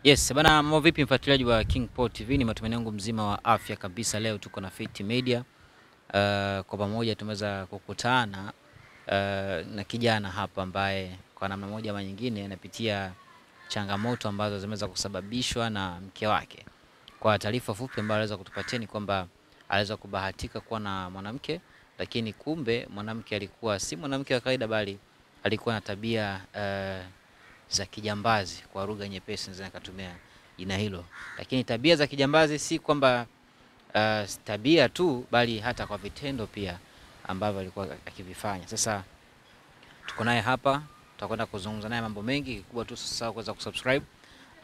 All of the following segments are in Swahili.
Yes, bana, mambo vipi mfuatiliaji wa King Paul TV? Ni matumaini yangu mzima wa afya kabisa. Leo tuko na Fit Media. Kwa pamoja tumeweza kukutana na kijana hapa ambaye kwa namna moja ama nyingine anapitia changamoto ambazo zimeweza kusababishwa na mke wake. Kwa taarifa fupi ambayo aliweza kutupatia ni kwamba aliweza kubahatika kuwa na mwanamke, lakini kumbe mwanamke alikuwa si mwanamke wa kawaida, bali alikuwa na tabia za kijambazi. Kwa lugha nyepesi naweza nikatumia jina hilo. Lakini tabia za kijambazi si kwamba tabia tu, bali hata kwa vitendo pia ambavyo alikuwa akivifanya. Sasa tuko naye hapa, tutakwenda kuzungumza naye mambo mengi. Kikubwa tu sasa kuweza kusubscribe,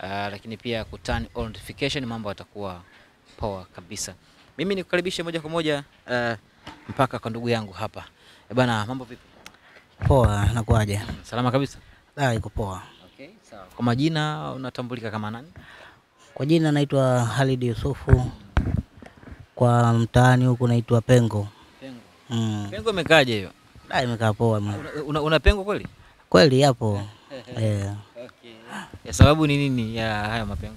lakini pia ku turn on notification, mambo yatakuwa poa kabisa. Mimi nikukaribishe moja kwa moja mpaka kwa ndugu yangu hapa. Bana, mambo vipi? Poa, nakuaje? Salama kabisa. Iko poa. Okay, sawa. Kwa majina unatambulika kama nani? Kwa jina naitwa Khalid Yusufu. Kwa mtaani huku naitwa Pengo. Pengo. Pengo imekaaje hiyo? Imekaa poa mwana. Una pengo kweli? Kweli hapo. Okay. Ya sababu ni nini ya haya mapengo?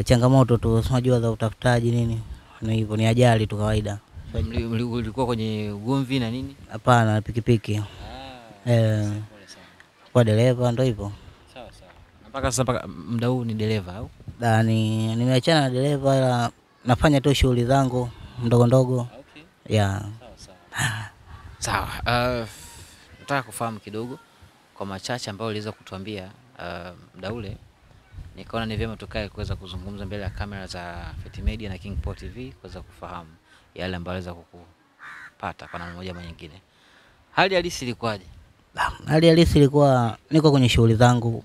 Changamoto tu, unajua za utafutaji nini. Ni hivyo, ni ajali tu kawaida. Ulikuwa kwenye ugomvi na nini? Hapana, pikipiki. Kwa dereva ndo hivyo. Sawa sawa. Mpaka sasa mpaka muda huu ni dereva au? Nimeachana na dereva, ila nafanya tu shughuli zangu ndogo ndogo. Okay. Yeah. Sawa sawa. Sawa. Nataka kufahamu kidogo kwa machache ambayo uliweza kutuambia muda ule. Nikaona ni vyema tukae kuweza kuzungumza mbele ya kamera za Fit Media na King Paul TV kuweza kufahamu yale ambayo aliweza kukupata kwa namna moja ama nyingine. Hali halisi ilikuwaje? Hali halisi ilikuwa niko kwenye shughuli zangu.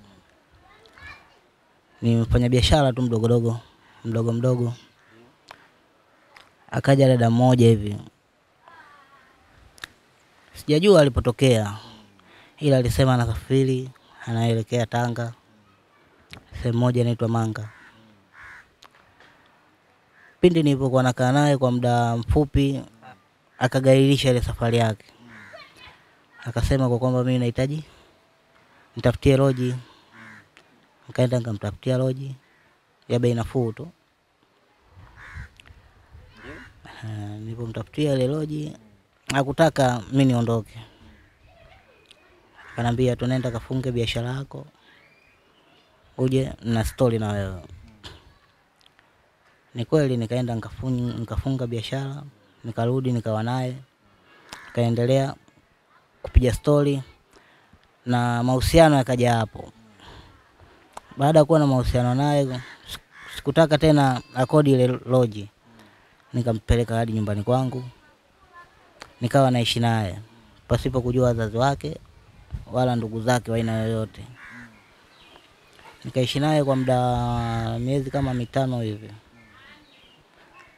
Ni mfanyabiashara tu mdogo mdogo mdogo. Akaja dada mmoja hivi. Sijajua alipotokea. Ila alisema anasafiri, anaelekea Tanga. Sehemu moja inaitwa Manga. Pindi nilipokuwa nakaa naye kwa muda mfupi, akagairisha ile safari yake. Akasema kwa kwamba mimi nahitaji nitafutie loji. Nikaenda nikamtafutia loji ya bei nafuu tu. Nilipomtafutia ile loji hakutaka mimi niondoke. Akaniambia tunaenda kafunge biashara yako, uje na story na wewe. Ni kweli nikaenda nikafunga biashara, nikarudi nikawa naye. Nikaendelea kupiga story na mahusiano yakaja hapo. Baada ya kuwa na mahusiano naye sikutaka tena akodi ile loji. Nikampeleka hadi nyumbani kwangu. Nikawa naishi naye pasipo kujua wazazi wake wala ndugu zake wa aina yoyote. Nikaishi naye kwa muda miezi kama 5 hivi.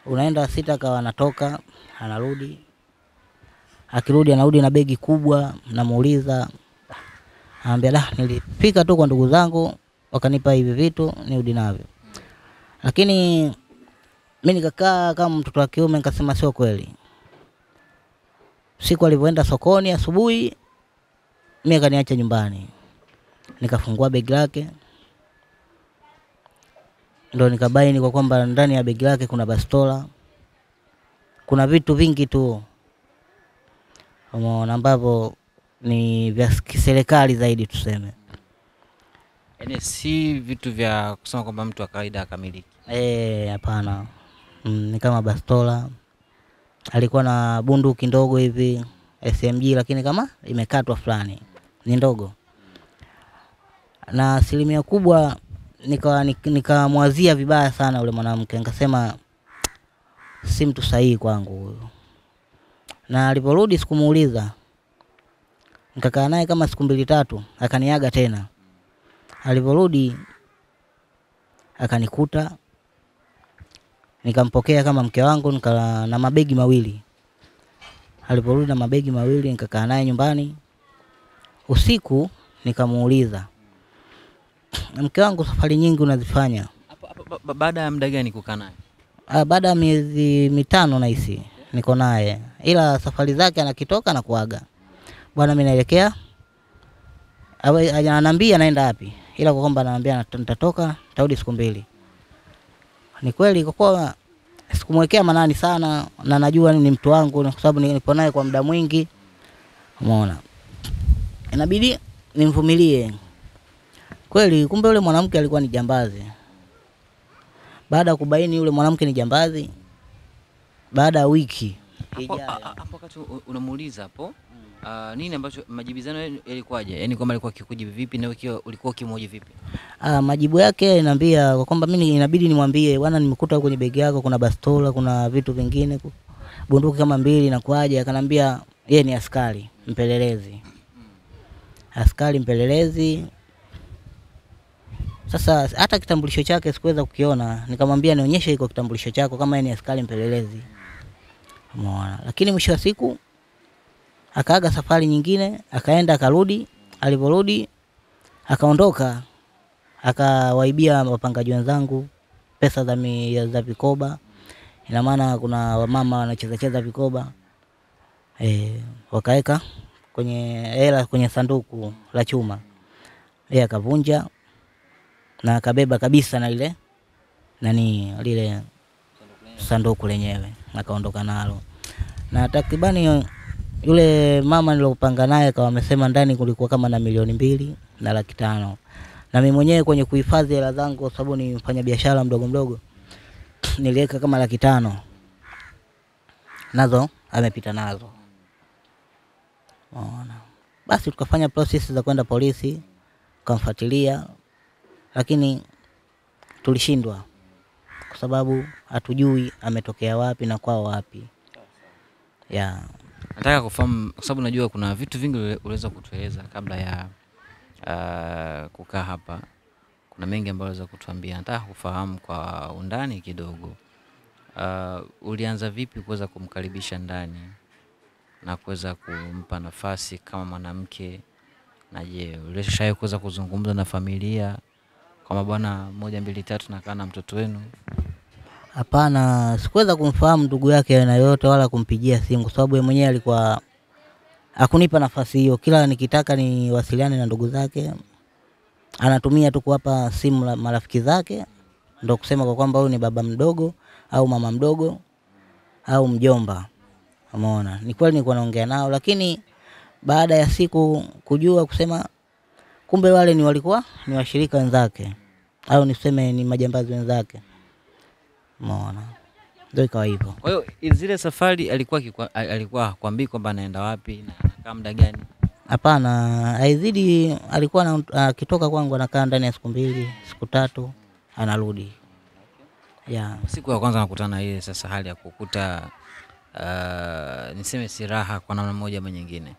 Unaenda 6 kawa anatoka, anarudi. Akirudi anarudi na begi kubwa, namuuliza. Anambia nilifika tu kwa ndugu zangu wakanipa hivi vitu nirudi navyo. Lakini mimi nikakaa kama mtoto wa kiume nikasema sio kweli. Siku alipoenda sokoni asubuhi mimi akaniacha nyumbani. Nikafungua begi lake. Ndio nikabaini kwa kwamba ndani ya begi lake kuna bastola. Kuna vitu vingi tu. Umeona, ambavyo ni vya kiserikali zaidi tuseme. Yaani si vitu vya kusema kwamba mtu wa kawaida akamiliki. Hapana. Ni kama bastola. Alikuwa na bunduki ndogo hivi SMG, lakini kama imekatwa fulani, ni ndogo. Na asilimia kubwa nikamwazia vibaya sana yule mwanamke. Nikasema si mtu sahihi kwangu huyo. Na aliporudi sikumuuliza. Nikakaa naye kama siku 2-3, akaniaga tena. Aliporudi akanikuta, nikampokea kama mke wangu, na mabegi mawili. Aliporudi na mabegi mawili nikakaa naye nyumbani. Usiku nikamuuliza, mke wangu safari nyingi unazifanya. Baada ya muda gani kukaa naye? Baada ya miezi 5 nahisi niko naye. Ila safari zake anakitoka na kuaga. Bwana mimi naelekea Ananiambia naenda wapi? ila kwa kwamba ananiambia nitatoka nitarudi siku 2. Ni kweli kwa kuwa sikumwekea manani sana na najua ni mtu wangu kwa sababu nilipo naye kwa muda mwingi. Umeona? Inabidi nimvumilie. Kweli kumbe yule mwanamke alikuwa ni jambazi. Baada kubaini yule mwanamke ni jambazi, baada ya wiki ijayo hapo wakati unamuuliza hapo nini ambacho majibizano yalikuwaje? Yaani kwamba alikuwa akikujibu vipi na wewe ulikuwa ukimhoji vipi? Majibu yake inaniambia kwa kwamba mimi inabidi nimwambie bwana, nimekuta kwenye begi yako kuna bastola, kuna vitu vingine, bunduki kama 2 na kuaje. Akanambia yeye ni askari mpelelezi. Askari mpelelezi. Sasa hata kitambulisho chake sikuweza kukiona, nikamwambia nionyeshe iko kitambulisho chako kama yeye ni askari mpelelezi. Umeona? Lakini mwisho wa siku akaaga safari nyingine, akaenda akarudi. Aliporudi akaondoka, akawaibia wapangaji wenzangu pesa za vikoba. Ina maana kuna wamama wanacheza cheza vikoba. Wakaeka kwenye hela kwenye sanduku la chuma. Yeye akavunja na akabeba kabisa na ile nani lile sanduku lenyewe akaondoka nalo. Na takribani yule mama nilopanga naye akawa amesema ndani kulikuwa kama na 2,500,000. Na mimi mwenyewe kwenye kuhifadhi hela zangu kwa sababu ni mfanya biashara mdogo mdogo, niliweka kama 500,000. Nazo amepita nazo. Unaona? Basi tukafanya process za kwenda polisi, tukamfuatilia, lakini tulishindwa kwa sababu hatujui ametokea wapi na kwao wapi. Yeah. Nataka kufahamu kwa sababu najua kuna vitu vingi uliweza kutueleza kabla ya kukaa hapa. Kuna mengi ambayo uliweza kutuambia. Nataka kufahamu kwa undani kidogo. Ulianza vipi kuweza kumkaribisha ndani na kuweza kumpa nafasi kama mwanamke? Na je, ulishawahi kuweza kuzungumza na familia kama bwana 1 2 3 nakaa na mtoto wenu? Hapana, sikuweza kumfahamu ndugu yake na yote wala kumpigia simu kwa sababu yeye mwenyewe alikuwa hakunipa nafasi hiyo. Kila nikitaka niwasiliane na ndugu zake anatumia tu kuwapa simu marafiki zake, ndio kusema kwa kwamba huyu ni baba mdogo au mama mdogo au mjomba. Umeona? Ni kweli nilikuwa naongea nao, lakini baada ya siku kujua kusema kumbe wale ni walikuwa ni washirika wenzake au niseme ni majambazi wenzake. Umeona? Ndio ikawa hivyo. Kwa hiyo zile safari alikuwa hakwambii kwamba anaenda wapi na anakaa muda gani? Hapana, haizidi alikuwa akitoka kwangu anakaa ndani ya siku 2, siku 3 anarudi. Yeah. Siku ya kwanza nakutana ile sasa hali ya kukuta niseme siraha kwa namna moja ama nyingine.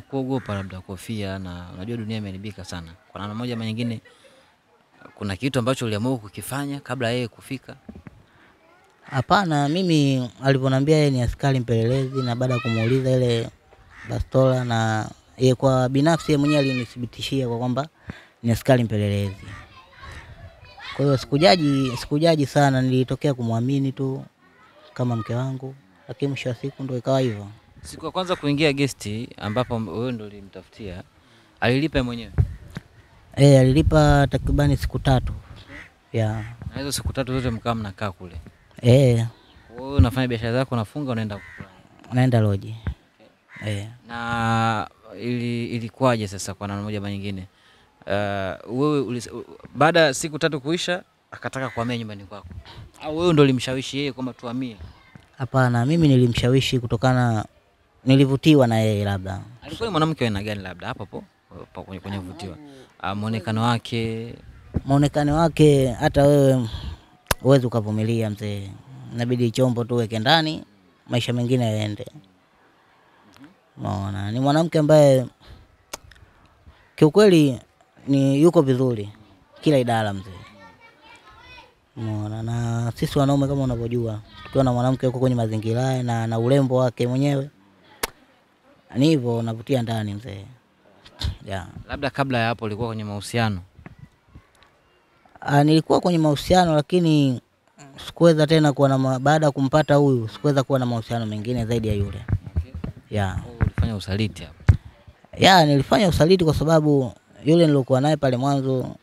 Kuogopa labda kofia, na unajua dunia imeharibika sana. Kwa namna moja ama nyingine kuna kitu ambacho uliamua kukifanya kabla yeye kufika? Hapana, mimi aliponiambia yeye ni askari mpelelezi na baada ya kumuuliza ile bastola, na yeye kwa binafsi yeye mwenyewe alinithibitishia kwa kwamba ni askari mpelelezi. Kwa hiyo sikujaji sana, nilitokea kumwamini tu kama mke wangu, lakini mwisho wa siku ndio ikawa hivyo. Siku ya kwanza kuingia guest ambapo wewe ndio ulimtafutia, alilipa mwenyewe? Alilipa takribani siku 3. Yeah. Na hizo siku 3 zote mkaa mnakaa kule? Wewe unafanya biashara zako, unafunga, unaenda kula. Unaenda lodge. Okay. Na ilikuwaje sasa kwa namna moja ama nyingine? Wewe baada siku 3 kuisha akataka kuhamia nyumbani kwako, au wewe ndio ulimshawishi yeye kwamba tuhamie? Hapana, mimi nilimshawishi kutokana nilivutiwa na yeye labda. Alikuwa ni mwanamke wa aina gani labda hapo hapo kwenye kuvutiwa? Muonekano wake, muonekano wake hata wewe uweze ukavumilia mzee. Inabidi chombo tu weke ndani, maisha mengine yaende. Unaona, ni mwanamke ambaye kiukweli ni yuko vizuri kila idara mzee. Unaona, na sisi wanaume kama unavyojua, tukiwa na mwanamke yuko kwenye mazingira na urembo wake mwenyewe, ni hivyo unavutia ndani mzee. Yeah. Labda kabla ya hapo ulikuwa kwenye mahusiano? Nilikuwa kwenye mahusiano, lakini sikuweza tena kuwa na, baada kumpata huyu sikuweza kuwa na mahusiano mengine zaidi ya yule. Okay. Yeah. Ulifanya usaliti hapo? Yeah, nilifanya usaliti kwa sababu Yule nilokuwa naye pale mwanzo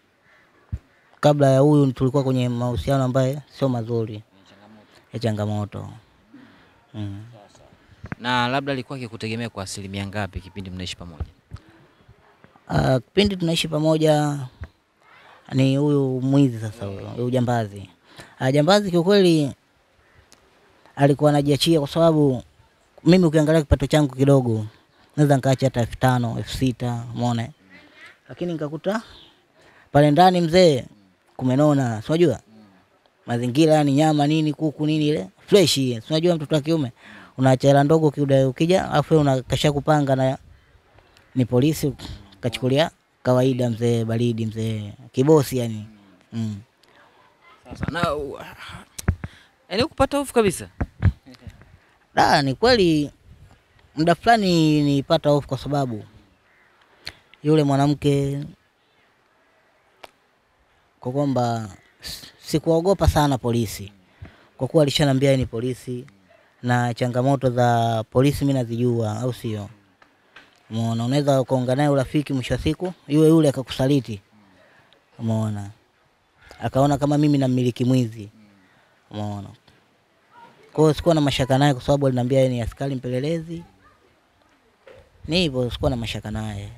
kabla ya huyu tulikuwa kwenye mahusiano ambaye sio mazuri, ya changamoto. Na labda alikuwa akikutegemea kwa asilimia ngapi kipindi mnaishi pamoja? Kipindi tunaishi pamoja ni huyu mwizi sasa, huyu jambazi. Jambazi kiukweli alikuwa anajiachia, kwa sababu mimi ukiangalia kipato changu kidogo naweza nikaacha hata 5000, 6000, umeona? Lakini nikakuta pale ndani mzee kumenona, si unajua? Mazingira yani nyama nini, kuku nini ile fresh, si unajua mtoto wa kiume unaacha hela ndogo ukija afu unakasha kupanga na ni polisi kachukulia kawaida mzee, baridi mzee, kibosi yani. Sasa na yaani ukupata hofu kabisa? Da, ni kweli muda fulani nilipata hofu kwa sababu yule mwanamke, kwa kwamba sikuogopa sana polisi, kwa kuwa alishaniambia ni polisi na changamoto za polisi mimi nazijua, au sio? Umeona, unaweza kuongea naye urafiki, mwisho wa siku yule yule akakusaliti. Umeona, akaona kama mimi namiliki mwizi. Umeona, kwa hiyo sikuwa na mashaka naye kwa sababu aliniambia yeye ni askari mpelelezi. Ni hivyo, sikuwa na mashaka naye.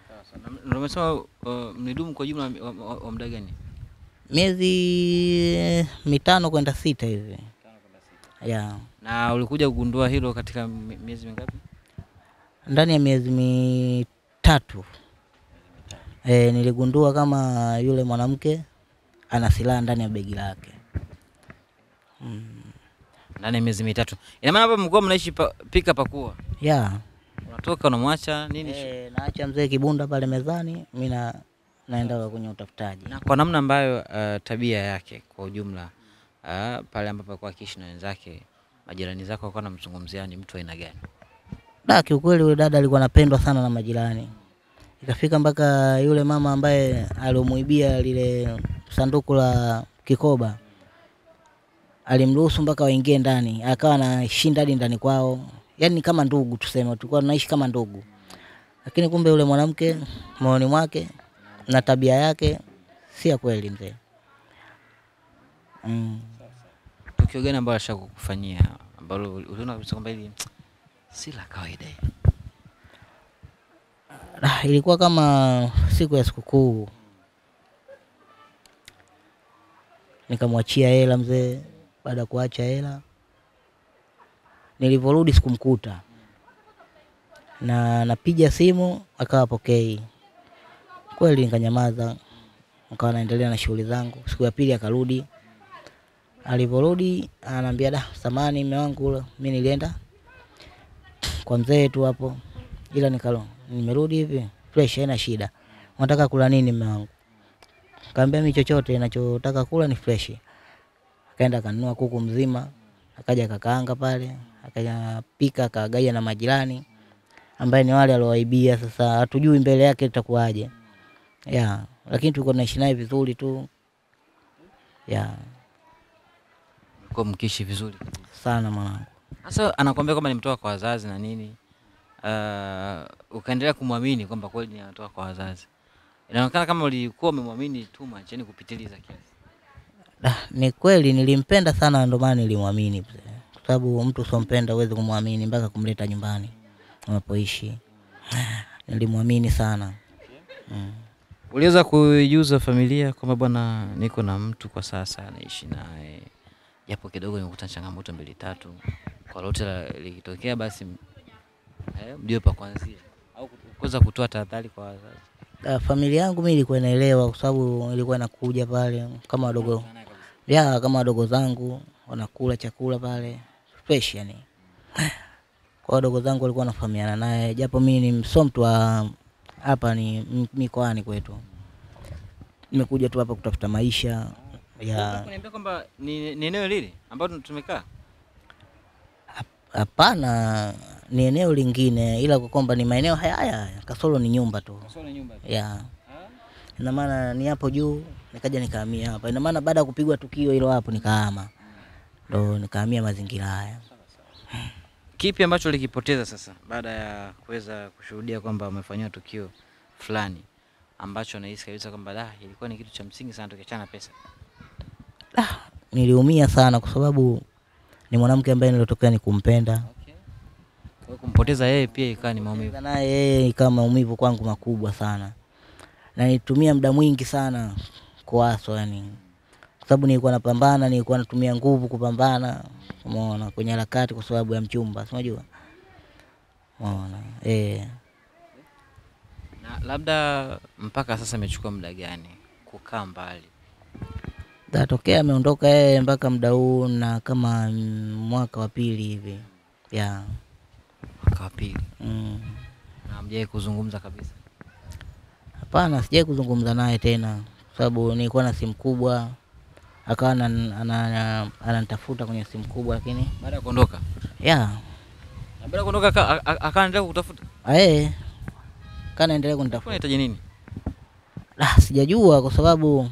Sasa ndio umesema mlidumu kwa jumla wa muda gani? Miezi 5 kwenda 6 hivi. 5 kwenda 6. Yeah. Na ulikuja kugundua hilo katika miezi mingapi? Ndani ya miezi 3. Niligundua kama yule mwanamke ana silaha ndani ya begi lake. Ndani ya miezi 3. Ina maana hapa mlikuwa mnaishi pika pakua? Yeah. Unatoka unamwacha nini? Naacha mzee kibunda pale mezani, mimi naenda kwenye utafutaji. Na kwa namna ambayo tabia yake kwa ujumla, pale ambapo alikuwa akiishi na wenzake, majirani zako walikuwa wanamzungumzia ni mtu aina gani? Da, kiukweli yule dada alikuwa anapendwa sana na majirani. Ikafika mpaka yule mama ambaye alimuibia lile sanduku la kikoba alimruhusu mpaka waingie ndani, akawa anashinda hadi ndani kwao. Yaani kama ndugu tuseme, tulikuwa tunaishi kama ndugu. Lakini kumbe yule mwanamke moyoni mwake na tabia yake si ya kweli mzee. Tukio gani ambalo alishakukufanyia ambalo uliona kabisa kwamba hili si la kawaida? Ilikuwa kama siku ya sikukuu. Nikamwachia hela mzee. Baada kuacha hela, niliporudi sikumkuta. Na napiga simu akawa pokei. Kweli nikanyamaza, nikawa naendelea na shughuli zangu. Siku ya pili akarudi. Aliporudi ananiambia, da, samahani mume wangu, mimi nilienda kwa mzee tu hapo, ila nimerudi hivi fresh, haina shida. Unataka kula nini mume wangu? Nikamwambia mimi chochote ninachotaka kula ni fresh. Akaenda akanunua kuku mzima, akaja akakaanga pale, akapika akagaia na majirani ambaye ni wale aliowaibia. Sasa hatujui mbele yake itakuwaje. Yeah, lakini tulikuwa tunaishi naye vizuri tu. Yeah. Mko mkiishi vizuri sana mwanangu. Sasa anakuambia kwamba nimetoka kwa wazazi na nini? Ukaendelea kumwamini kwamba kweli anatoka kwa wazazi. Inaonekana kama ulikuwa umemwamini too much, yani kupitiliza kiasi. Ni kweli nilimpenda sana, ndio maana nilimwamini mzee. Kwa sababu mtu usompenda huwezi kumwamini mpaka kumleta nyumbani unapoishi. Nilimwamini sana. Uliweza kuijuza familia kwamba bwana niko na mtu kwa sasa naishi naye, japo kidogo nimekuta changamoto 2 3, kwa lolote likitokea basi mjue pa kuanzia, au kuweza kutoa tahadhari kwa wazazi? Familia yangu mimi ilikuwa inaelewa kwa sababu ilikuwa inakuja pale kama wadogo. Ya, kama wadogo zangu wanakula chakula pale fresh yani. Kwa wadogo zangu walikuwa wanafahamiana naye, japo mimi ni mso mtu wa hapa, ni mikoani kwetu. Nimekuja tu hapa kutafuta maisha. Ya. Unaniambia kwamba ni eneo lile ambalo tumekaa? Hapana, ni eneo lingine, ila kwa kwamba ni maeneo haya haya, kasoro ni nyumba tu. Kasoro ni nyumba tu. Ya. Ina maana ni hapo juu nikaja nikahamia hapa. Ina maana baada ya kupigwa tukio hilo hapo nikahama. Ndio nikahamia mazingira haya. Kipi ambacho ulikipoteza sasa baada ya kuweza kushuhudia kwamba umefanywa tukio fulani? ambacho unahisi kabisa kwamba ilikuwa ni kitu cha msingi sana tukiachana pesa? Niliumia sana kwa sababu ni mwanamke ambaye nilitokea ni kumpenda. Okay. Kwa kumpoteza yeye pia ikawa ni maumivu. Na yeye ikawa maumivu kwangu makubwa sana. Na nilitumia muda mwingi sana kuwaso yani. Kwa sababu nilikuwa napambana, nilikuwa natumia nguvu kupambana, umeona, kwenye harakati kwa sababu ya mchumba, si unajua? Umeona? Na labda mpaka sasa imechukua muda gani kukaa mbali? Tokea ameondoka yeye mpaka muda huu na kama mwaka wa pili hivi. Yeah. Mwaka wa pili. Na hamjawahi kuzungumza kabisa? Hapana, sijawahi kuzungumza naye tena kwa sababu nilikuwa na simu kubwa. Akawa ananitafuta kwenye simu kubwa lakini baada ya kuondoka? Yeah. Na baada ya kuondoka akaendelea kukutafuta? Akaendelea kunitafuta. Unahitaji nini? Sijajua kwa sababu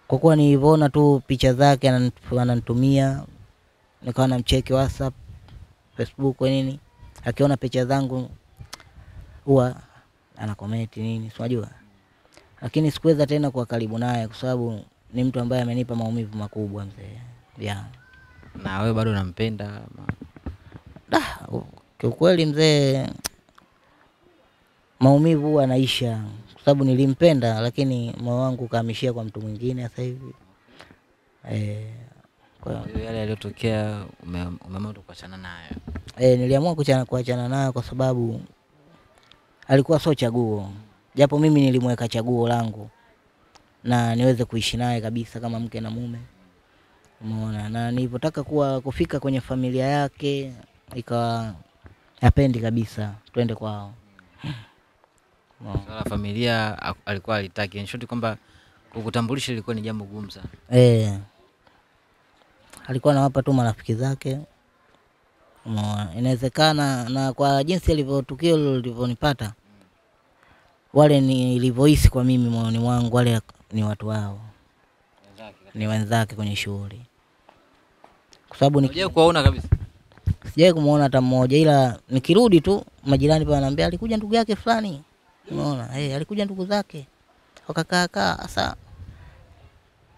kwa kuwa niliona tu picha zake ananitumia, nikawa namcheki WhatsApp, Facebook nini. Akiona picha zangu huwa ana comment nini, si unajua? Lakini sikuweza tena kuwa karibu naye kwa sababu ni mtu ambaye amenipa maumivu makubwa mzee. Yeah. Na wewe bado unampenda? Kiukweli mzee, maumivu huwa yanaisha kwa sababu nilimpenda lakini moyo wangu kahamishia kwa mtu mwingine sasa hivi. Kwa hiyo yale yaliyotokea umeamua kuachana nayo? Niliamua kuachana nayo kwa sababu alikuwa sio chaguo. Japo mimi nilimweka chaguo langu na niweze kuishi naye kabisa kama mke na mume. Umeona? Na nilipotaka kufika kwenye familia yake ikawa hapendi kabisa twende kwao. Swala familia alikuwa alitaki. In short kwamba kukutambulisha ilikuwa ni jambo gumu sana. Alikuwa anawapa tu marafiki zake. Umeona? Inawezekana na kwa jinsi ilivyo tukio lilivyonipata, wale nilivyohisi kwa mimi moyoni mwangu wale ni watu wao. Ni wenzake kwenye shughuli. Kwa sababu sijawahi kuwaona kabisa. Sijawahi kumuona hata mmoja, ila nikirudi tu majirani pale wananiambia alikuja ndugu yake fulani. Umeona? Alikuja ndugu zake. Wakakaa kaa. Sasa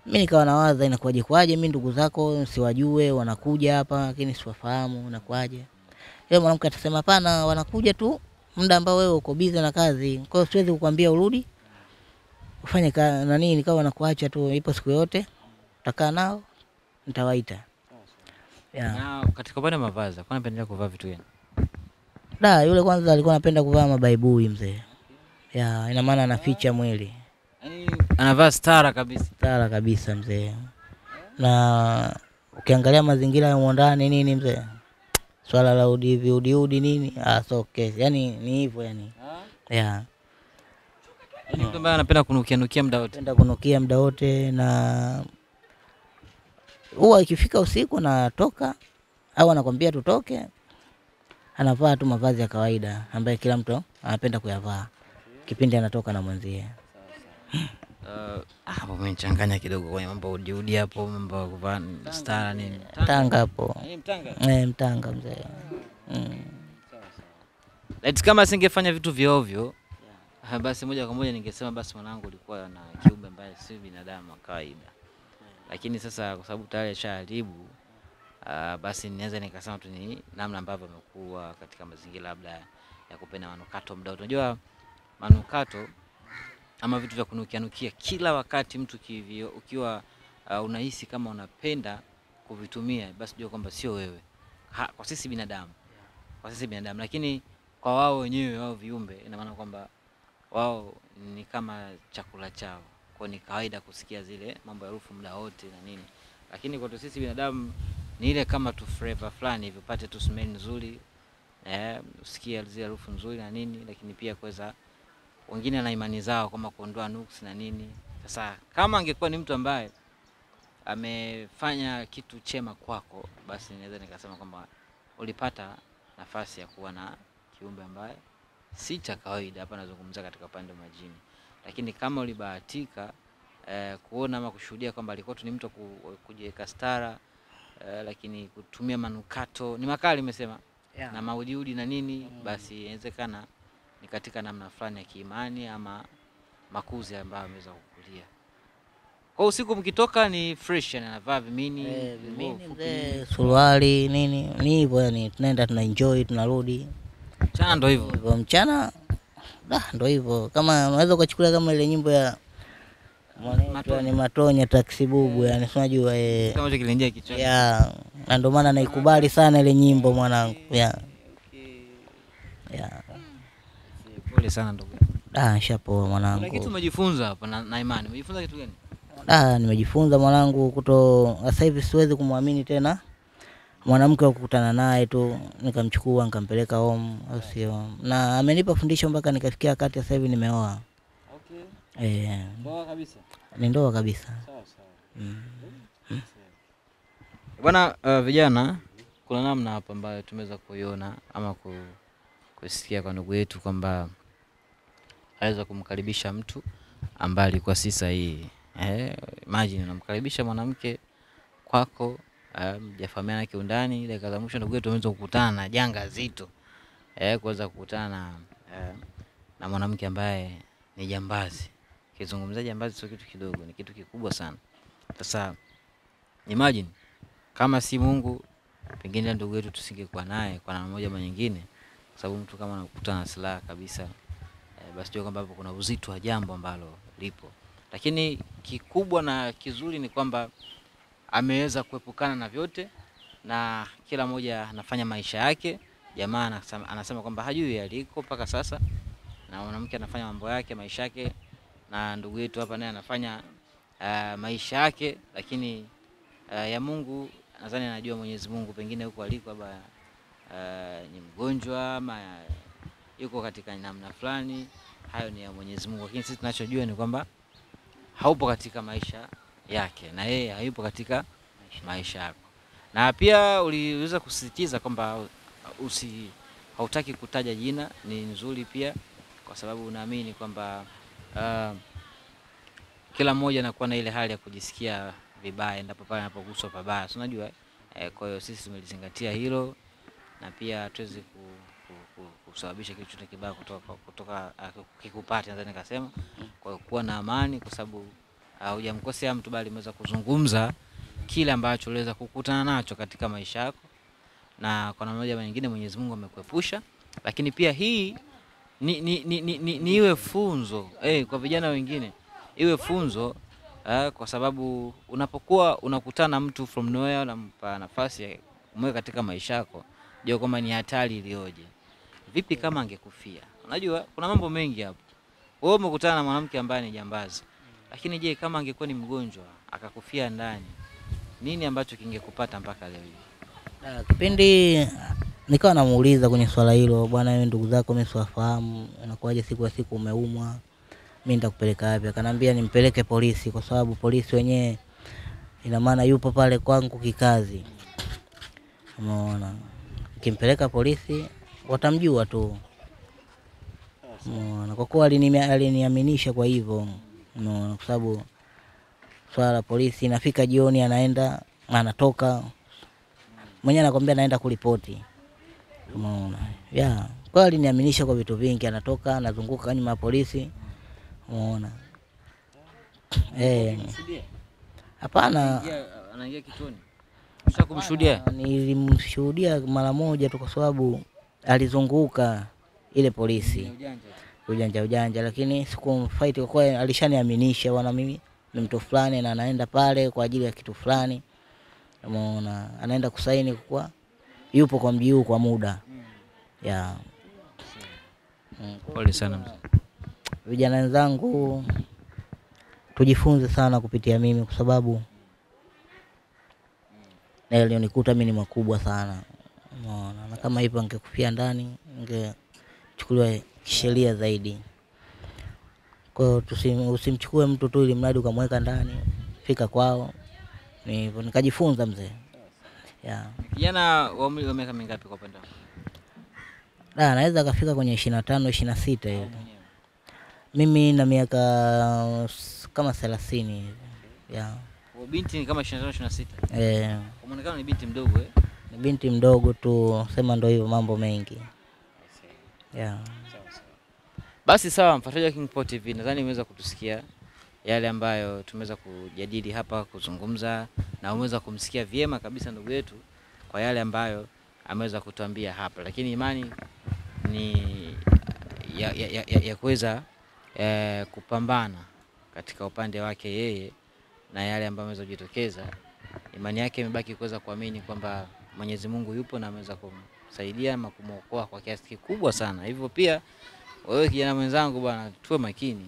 mimi nikawa nawaza inakuwaje kwaje mimi ndugu zako siwajue wanakuja hapa lakini siwafahamu inakuwaje. Yeye mwanamke atasema hapana, wanakuja tu muda ambao wewe uko busy na kazi. Kwa hiyo siwezi kukwambia urudi ufanye na nini, nikawa nakuacha tu, ipo siku yote utakaa nao nitawaita. Yeah. Na katika upande wa mavazi, kwa nini unapenda kuvaa vitu gani? Yule kwanza alikuwa anapenda kuvaa mabaibui mzee. Yeah, ina maana anaficha mwili. Yaani anavaa stara kabisa. Stara kabisa mzee. Na ukiangalia mazingira ya ndani nini mzee? Swala la udi nini? So okay. Yaani ni hivyo yani. Yeah. Yaani mtu ambaye anapenda kunukia nukia muda wote. Anapenda kunukia muda wote, na huwa ikifika usiku natoka au anakuambia tutoke, anavaa tu mavazi ya kawaida ambaye kila mtu anapenda kuyavaa kipindi anatoka na mwenzie. Hapo umenichanganya kidogo kwenye mambo udi hapo, mambo kuvaa stara nini. Tanga hapo. Mtanga. Mtanga mzee. Let's kama singefanya vitu vya ovyo, basi moja kwa moja ningesema basi mwanangu alikuwa na kiumbe ambaye si binadamu wa kawaida. Lakini sasa kwa sababu tayari ashaharibu, basi ninaweza nikasema tu ni namna ambavyo amekuwa katika mazingira labda ya kupenda manukato muda wote. Unajua manukato ama vitu vya kunukia nukia kila wakati mtu ukiwa unahisi kama unapenda kuvitumia, basi jua kwamba sio wewe. Kwa sisi binadamu. Kwa sisi binadamu, lakini kwa wao wenyewe wao viumbe, ina maana kwamba wao ni kama chakula chao. Kwa ni kawaida kusikia zile mambo ya harufu muda wote na nini. Lakini kwa sisi binadamu ni ile kama tu flavor fulani hivi, upate tu smell nzuri, usikie zile harufu nzuri na nini, lakini pia kuweza wengine na imani zao kama kuondoa nuksi na nini. Sasa kama angekuwa ni mtu ambaye amefanya kitu chema kwako, basi naweza nikasema kwamba ulipata nafasi ya kuwa na kiumbe ambaye si cha kawaida. Hapa nazungumza katika upande wa majini. Lakini kama ulibahatika kuona ama kushuhudia kwamba alikuwa tu ni mtu kujiweka stara, lakini kutumia manukato ni makali umesema, yeah, na maudiudi na nini, basi inawezekana ni katika namna fulani ya kiimani ama makuzi ambayo ameweza kukulia. Kwa usiku mkitoka ni fresh, yani anavaa vimini, vimini mzee, suruali nini, ni hivyo yani, tunaenda tuna enjoy tunarudi. Mchana ndo hivyo. Hivyo mchana ndo hivyo. Kama unaweza kuchukulia kama ile nyimbo ya Matonya, ni Matonya taksi bubu, yani unajua kama hicho kiliingia kichwani. Yeah, na ndio maana naikubali sana ile nyimbo mwanangu. Yeah. Yeah. Pole sana ndugu. Nishapoa mwanangu. Kuna kitu umejifunza hapa na imani. Umejifunza kitu gani? Nimejifunza mwanangu kuto sasa hivi siwezi kumwamini tena mwanamke wa kukutana naye tu nikamchukua nikampeleka home, au sio? Na amenipa fundisho mpaka nikafikia wakati sasa hivi nimeoa. Okay. Ndoa kabisa. Ni ndoa kabisa. Sawa sawa. Bwana vijana, kuna namna hapa ambayo tumeweza kuiona ama kusikia kwa ndugu yetu kwamba aweza kumkaribisha mtu ambaye alikuwa si sahihi. Imagine unamkaribisha mwanamke kwako, mjafahamiana kiundani, dakika za mwisho ndugu yetu ameweza kukutana na janga zito. Kuweza kukutana na mwanamke ambaye ni jambazi. Kizungumzia jambazi sio kitu kidogo, ni kitu kikubwa sana. Sasa imagine kama si Mungu pengine ndugu yetu tusingekuwa naye kwa namna moja ama nyingine, kwa sababu mtu kama anakutana na silaha kabisa, basi jua kwamba hapo kuna uzito wa jambo ambalo lipo. Lakini kikubwa na kizuri ni kwamba ameweza kuepukana na vyote na kila mmoja anafanya maisha yake. Jamaa anasema kwamba hajui aliko mpaka sasa, na mwanamke anafanya mambo yake, maisha yake, na ndugu yetu hapa naye anafanya maisha yake, lakini ya Mungu nadhani anajua Mwenyezi Mungu, pengine huko aliko labda ni mgonjwa ama yuko katika namna fulani, hayo ni ya Mwenyezi Mungu. Lakini sisi tunachojua ni kwamba haupo katika maisha yake na yeye hayupo katika maisha yako. Na pia uliweza kusisitiza kwamba hautaki kutaja jina, ni nzuri pia kwa sababu unaamini kwamba kila mmoja anakuwa na ile hali ya kujisikia vibaya endapo pale anapoguswa pabaya, si unajua? Kwa hiyo sisi tumelizingatia hilo na pia tuweze kusababisha kitu chochote kibaya kutoka kikupate, nadhani nikasema kwa kuwa na amani, kwa sababu hujamkosea mtu bali umeweza kuzungumza kile ambacho uliweza kukutana nacho katika maisha yako, na kwa namna moja ama nyingine Mwenyezi Mungu amekuepusha. Lakini pia hii ni iwe funzo kwa vijana wengine, iwe funzo kwa sababu unapokuwa unakutana mtu from nowhere unampa nafasi ya kumweka katika maisha yako, jua kwamba ni hatari iliyoje. Vipi kama angekufia? Unajua kuna mambo mengi hapo. Wewe umekutana na mwanamke ambaye ni jambazi, lakini je, kama angekuwa ni mgonjwa akakufia ndani, nini ambacho kingekupata mpaka leo hii? Kipindi nikawa namuuliza kwenye swala hilo, bwana wewe ndugu zako mimi siwafahamu, inakuwaje siku ya siku umeumwa, mimi nitakupeleka wapi? Akanambia nimpeleke polisi kwa sababu polisi wenyewe ina maana yupo pale kwangu kikazi. Umeona? Kimpeleka polisi watamjua tu. Umeona? Kwa kuwa aliniaminisha kwa hivyo. Umeona? Kwa sababu swala la polisi inafika jioni anaenda anatoka mwenyewe anakuambia anaenda kuripoti. Umeona? Yeah. Kwa hiyo aliniaminisha kwa vitu vingi, anatoka anazunguka nyuma ya polisi. Umeona? Hapana, anaingia kituoni. Ushakumshuhudia? Nilimshuhudia mara moja tu kwa sababu alizunguka ile polisi. Ujanja, lakini sikumfight kwa kuwa alishaniaminisha bwana mimi ni mtu fulani na anaenda pale kwa ajili ya kitu fulani. Umeona? Anaenda kusaini kwa yupo kwa mji huu kwa muda. Yeah. Pole sana mzee. Vijana wenzangu tujifunze sana kupitia mimi kwa sababu nilionikuta mimi ni makubwa sana. Umeona? Na kama hivyo angekufia ndani ningechukuliwa kisheria zaidi. Kwa hiyo usimchukue mtu tu ili mradi ukamweka ndani, fika kwao. Ni hivyo nikajifunza mzee. Yeah. Kijana wa umri wa miaka mingapi kwa upande wako? Naweza kafika kwenye 25, 26 hivi. Mimi na miaka kama 30 hivi. Yeah. Kwa binti ni kama 25, 26. Kwa muonekano ni binti mdogo Ni binti mdogo tu, sema ndio hivyo mambo mengi. Yeah. Basi sawa, mfuatiliaji wa King Paul TV, nadhani umeweza kutusikia yale ambayo tumeweza kujadili hapa, kuzungumza, na umeweza kumsikia vyema kabisa ndugu yetu kwa yale ambayo ameweza kutuambia hapa. Lakini imani ni ya kuweza kupambana katika upande wake yeye na yale ambayo ameweza kujitokeza. Imani yake imebaki kuweza kuamini kwamba Mwenyezi Mungu yupo na ameweza kumsaidia ama kumuokoa kwa kiasi kikubwa sana. Hivyo pia wewe kijana mwenzangu bwana, tuwe makini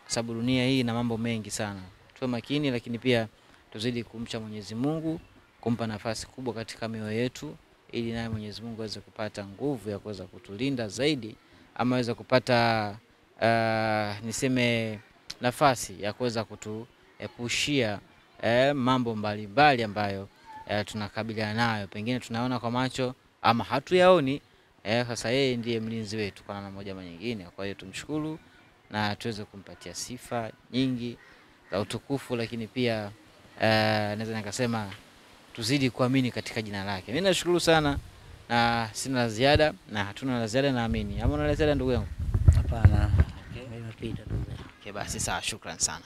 kwa sababu dunia hii ina mambo mengi sana. Tuwe makini, lakini pia tuzidi kumcha Mwenyezi Mungu, kumpa nafasi kubwa katika mioyo yetu, ili naye Mwenyezi Mungu aweze kupata nguvu ya kuweza kutulinda zaidi, ama aweze kupata niseme nafasi ya kuweza kutuepushia mambo mbalimbali ambayo tunakabiliana nayo, pengine tunaona kwa macho ama hatuyaoni. Sasa yeye ndiye mlinzi wetu kwa namna moja ama nyingine. Kwa hiyo tumshukuru na tuweze kumpatia sifa nyingi za utukufu, lakini pia naweza nikasema tuzidi kuamini katika jina lake. Mimi nashukuru sana na sina la ziada, na hatuna la ziada naamini. Ama una la ziada ndugu yangu? Hapana. Okay. Imepita tu. Okay, basi sawa, shukrani sana.